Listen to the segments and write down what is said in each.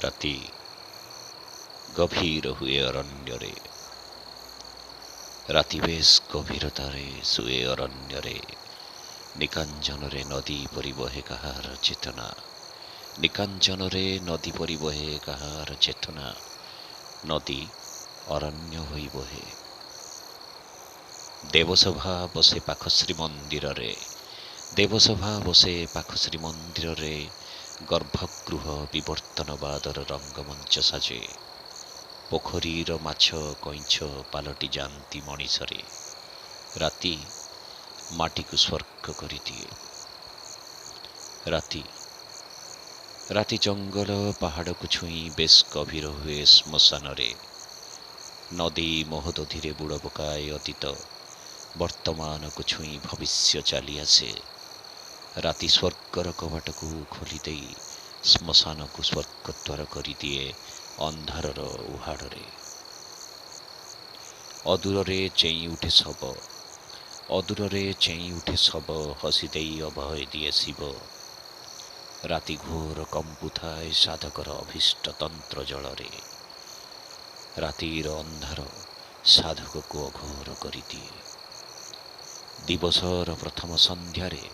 ରାତି ଗଭୀର ହୁଏ ଅରଣ୍ୟରେ, ରାତି ବେଶ୍ ଗଭୀରତାରେ ଶୁଏ ଅରଣ୍ୟରେ। ନିକାଞ୍ଚନରେ ନଦୀ ପରି ବହେ କାହାର ଚେତନା, ନିକାଞ୍ଚନରେ ନଦୀ ପରି ବହେ କାହାର ଚେତନା, ନଦୀ ଅରଣ୍ୟ ହୋଇ ବହେ। ଦେବସଭା ବସେ ପାଖ ଶ୍ରୀମନ୍ଦିରରେ, ଦେବସଭା ବସେ ପାଖ ଶ୍ରୀମନ୍ଦିରରେ, ଗର୍ଭଗୃହ ବିବର୍ତ୍ତନବାଦର ରଙ୍ଗମଞ୍ଚ ସାଜେ। ପୋଖରୀର ମାଛ କଇଁଛ ପାଲଟି ଯାଆନ୍ତି ମଣିଷରେ। ରାତି ମାଟିକୁ ସ୍ୱର୍ଗ କରିଦିଏ। ରାତି ରାତି ଜଙ୍ଗଲ ପାହାଡ଼କୁ ଛୁଇଁ ବେଶ୍ ଗଭୀର ହୁଏ ଶ୍ମଶାନରେ। ନଦୀ ମହୋଦଧିରେ ବୁଡ଼ ପକାଏ ଅତୀତ, ବର୍ତ୍ତମାନକୁ ଛୁଇଁ ଭବିଷ୍ୟ ଚାଲିଆସେ। ରାତି ସ୍ୱର୍ଗର କବାଟକୁ ଖୋଲିଦେଇ ଶ୍ମଶାନକୁ ସ୍ୱର୍ଗଦ୍ୱାର କରିଦିଏ ଅନ୍ଧାରର ଉହାଡ଼ରେ। ଅଦୂରରେ ଚେଇଁ ଉଠେ ଶବ, ଅଦୂରରେ ଚେଇଁ ଉଠେ ଶବ, ହସିଦେଇ ଅଭୟ ଦିଏ ଶିବ। ରାତି ଘୋର କମ୍ପୁଥାଏ ସାଧକର ଅଭୀଷ୍ଟ ତନ୍ତ୍ର ଜଳରେ। ରାତିର ଅନ୍ଧାର ସାଧକକୁ ଅଘୋର କରିଦିଏ। ଦିବସର ପ୍ରଥମ ସନ୍ଧ୍ୟାରେ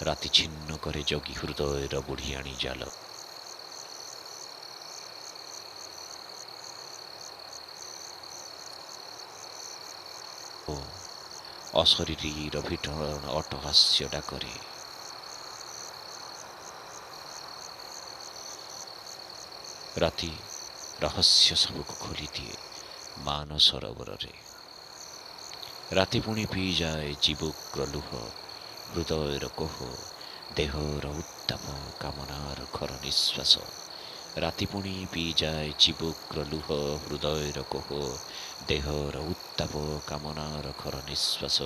ରାତି ଛିନ୍ନ କରେ ଯୋଗୀ ହୃଦୟର ବୁଢ଼ିଆଣୀ ଜାଲ। ଅଶରୀରୀର ଭୀଷଣ ଅଟ୍ଟହାସ୍ୟ ଡାକରେ। ରାତି ରହସ୍ୟ ସବୁକୁ ଖୋଲିଦିଏ ମାନ ସରୋବରରେ। ରାତି ପୁଣି ପିଇଯାଏ ଚିବୁକର ଲୁହ, ହୃଦୟର କୋହ, ଦେହର ଉତ୍ତାପ, କାମନାର ଖର ନିଶ୍ୱାସ। ରାତି ପୁଣି ପିଇଯାଏ ଚିବୁକର ଲୁହ, ହୃଦୟର କୋହ, ଦେହର ଉତ୍ତାପ, କାମନାର ଖର ନିଶ୍ୱାସ,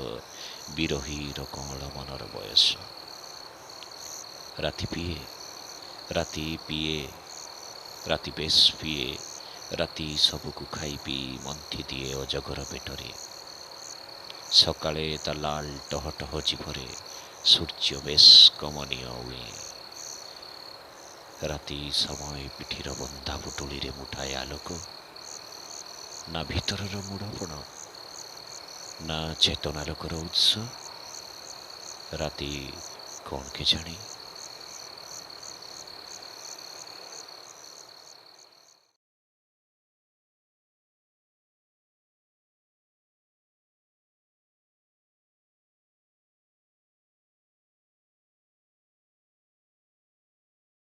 ବିରହୀର କଅଁଳ ମନର ବୟସ। ରାତି ପିଏ, ରାତି ପିଏ, ରାତି ବେଶ୍ ପିଏ, ରାତି ସବୁକୁ ଖାଇ ପିଇ ମନ୍ଥି ଦିଏ ଅଜଗର ପେଟରେ। ସକାଳେ ତା ଲାଲ ଟହ ଟହ ଜିଭରେ ସୂର୍ଯ୍ୟ ବେଶ୍ କମନୀୟ ଉଏଁ। ରାତି ସମୟ ପିଠିର ବନ୍ଧା ପୁଟୁଳିରେ ମୁଠାଏ ଆଲୋକ, ନା ଭିତରର ମୂଢ଼ପଣ, ନା ଚେତନାଲୋକର ଉତ୍ସ। ରାତି କ'ଣ କେଜାଣି?